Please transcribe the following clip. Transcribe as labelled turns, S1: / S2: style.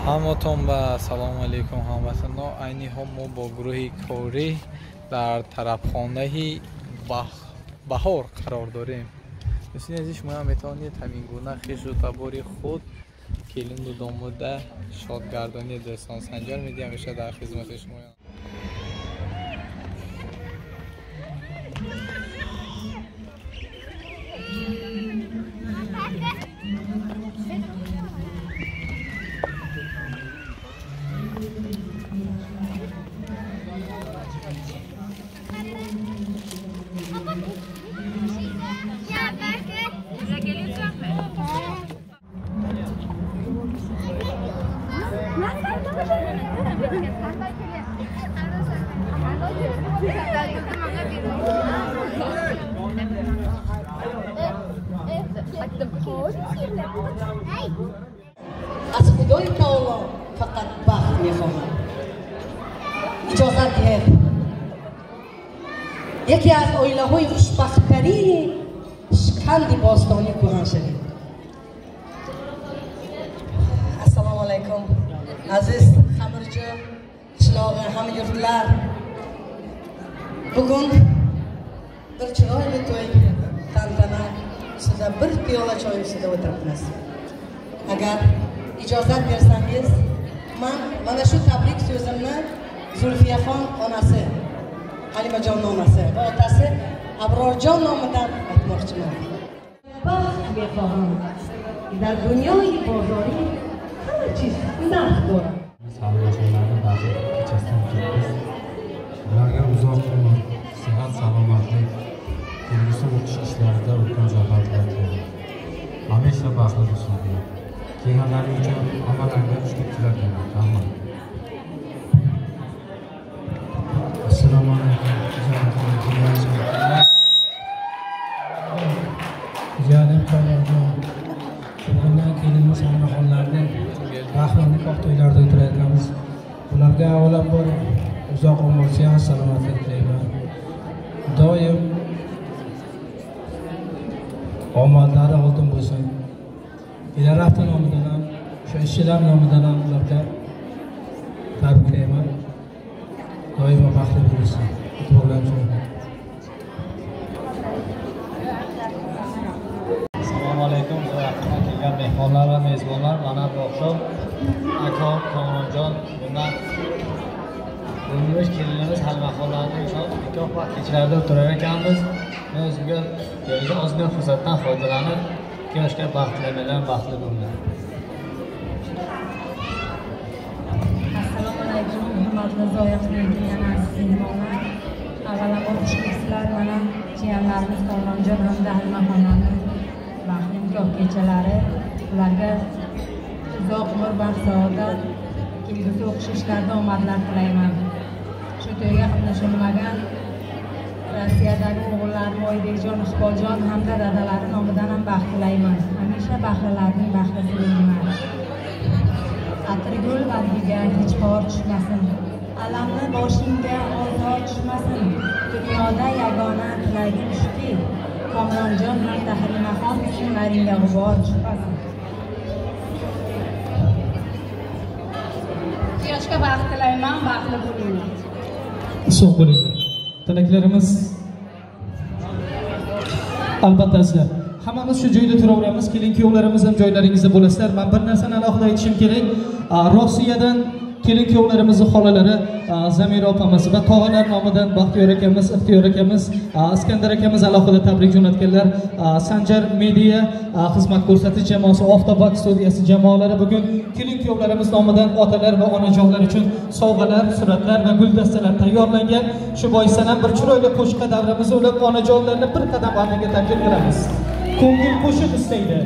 S1: Ҳаматон ба салому алейкум ҳамватанҳо. Айни ҳол мо бо гурӯҳи корӣ дар тарабхонаи баҳор қарор дорем. Дӯстони азиз, шумо ҳам метавонед ҳамин гуна хешу табори худ келину домода шодгардонӣ. Дӯстон, Санҷар Медиа ҳамеша дар хизмати шумо.
S2: از خدای تعالی فقط بخت میخواهم. اجازت دهید یکی از آیله های خوشبخت‌ترین شکند باستانی کهن شوید. السلام علیکم aziz Xamirchi qishlog'i hamyurtlar. Bugun bir chiroyli to'y tantana ustida bir piyola choy ustida o'tiribmiz. Agar ijozat bersangiz, men mana shu tabrik so'zimni Zulfiyaxon onasi, Halimajon onasi va otasi Abrorjon nomidan aytmoqchiman. Baxt mexoham. Dar dunyoyi bozori hamma chiz narx дорад.
S3: Salomatlarni baxtli kechasidan kelamiz. Ularga uzoq umr, sihat, salomatlik, kelgusi o'qish ishlarida ulkan zafarlar tilayman. Hamisha baxtli bo'lsinlar. Kelganlari uchun hammalarga xushlik tilayman. Rahmat.
S4: Assalomu alaykum. Jiyanim Komiljon, bugundan kelinimiz onaxonlarni baxtli nikoh to'ylarida o'tirayotganmiz. Ularga avvalambor uzoq umr, sihat, salomatlik tilayman. Doim omadlari oltin bo'lsin. Idarafta nomidan ham, shu ishchilar nomidan ham ularga tabriklayman. Doimo baxtli bo'lsin.
S5: Assalomu alaykum, yaqindan kelgan mehmonlar va mezbonlar. Mana bu oqshom aka Komiljon bilan bo'lmish kelinimiz Halimaxonlarning nikoh vaqt kechalarida o'tirar ekanmiz. Men o'zimga berilgan ozgina fursatdan foydalanib, ikki yoshga baxt tilayman, baxtli bo'linglar.
S6: Assalomu alaykum, hurmatli zoyaqdan kelgan aziz mehmonlar. Avvalambor xush kelibsizlar. Mana jiyanlarimiz Komiljon hamda Halimaxonlarning baxtli nikoh kechalari. Ularga uzoq umr, baxt, saodat, kelgusi o'qish ishlarida omadlar tilayman. Shu to'yga qatnasholmagan Rossiyadagi o'g'illarim Oybekjon, Iqboljon hamda dadalari nomidan ham baxt tilayman. Hamisha baxtlilarning baxtlisi bo'linglar. Atirgul bargiga hech qor tushmasin. Alamni boshingga ozor tushmasin. Dunyoda yagona tilagim shuki, Komiljon hamda Halimaxon ismlaringga g'ubor tushmasin.
S7: Yoshga baxt tilayman, baxtli bo'linglar.
S8: Sog' bo'linglar. Tilaklarimiz albatta azizlar. Hammamiz shu joyda turaveramiz, kelin kuyovlarimiz ham joylaringizda bo'lasizlar. Men bir narsani alohida aytishim kerak. Rossiyadan kelin kuyovlarimizning xolalari Zamira opamiz va tog'alar nomidan Baxtiyor akamiz, Ixtiyor akamiz, Iskandar akamiz alohida tabrik jo'natganlar. Sanjar Media xizmat ko'rsatish jamoasi, Oftob studiyasi jamoalari bugun kelin kuyovlarimiz nomidan otalar va onajonlar uchun sovg'alar, suratlar va guldastalar tayyorlangan. Shu boisdan ham bir chiroyli qo'shiqqa davramizni ulab, onajonlarni bir qadam oldinga taklif qilamiz. Ko'ngil qo'shiq istaydi.